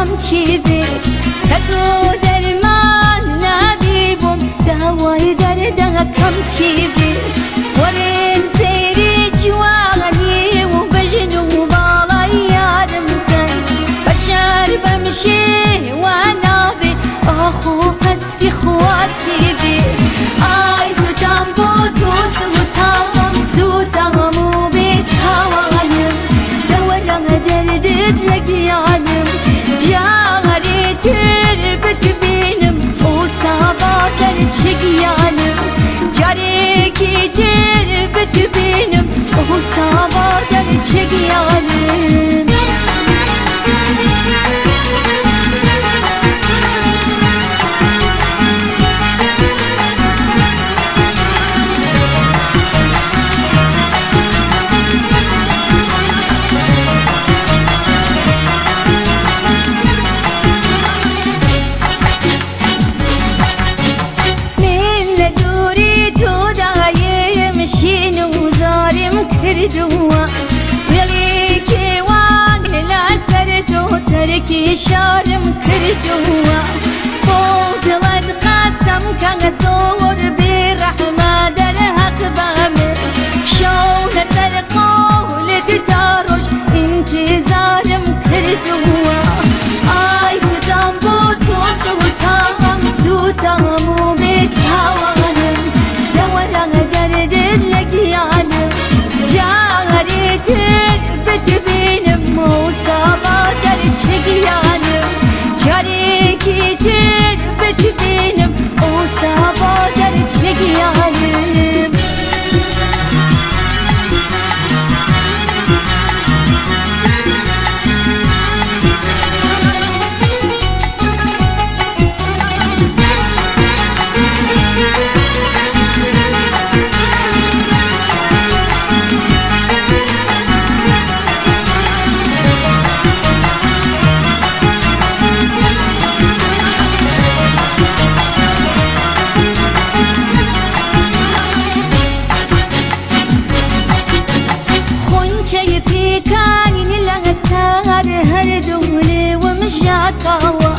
کەم چی بێ کە تۆ دەرمان نابی بۆم داوای دەردەکەم چی بێ وەرێم سەیری جوانی و بەژن و باڵای یارم کەن بەشەر بەم شێوە نابێ ئاخۆ قەسدی خوا چی بێ ئای سوتام بۆ تۆ سوتام سوتام و بێتاوانم دەوەرە دەردت لە گیانم جارێ تر بتبینم ئۆسا با دەرچ گیانم جارێکی تر بتبینم ئۆسا با دەرچ گیانم. من لە دووری تۆدایم شین و زارم کردووە وێڵی کێوان لەسەر تۆ تەرکی شارم کردووە بۆ دڵت قەسەم کە زۆر بێڕەحمە دەرهەق بە من شەو لەسەر قەولت تا ڕۆژ ئینتیزارم کردووە ئای سوتام بۆ تۆ سوتام سوتام و بێتاوانم دەوەرە دەردت لە گیانم جارێ تر بتبینم ئۆسا با دەرچ گیانم جارێکی تر بتبینم ئۆسا با دەرچ گیانم. خونچەی پێکانین لەسەر هەردوو لێوم ژاکاوە.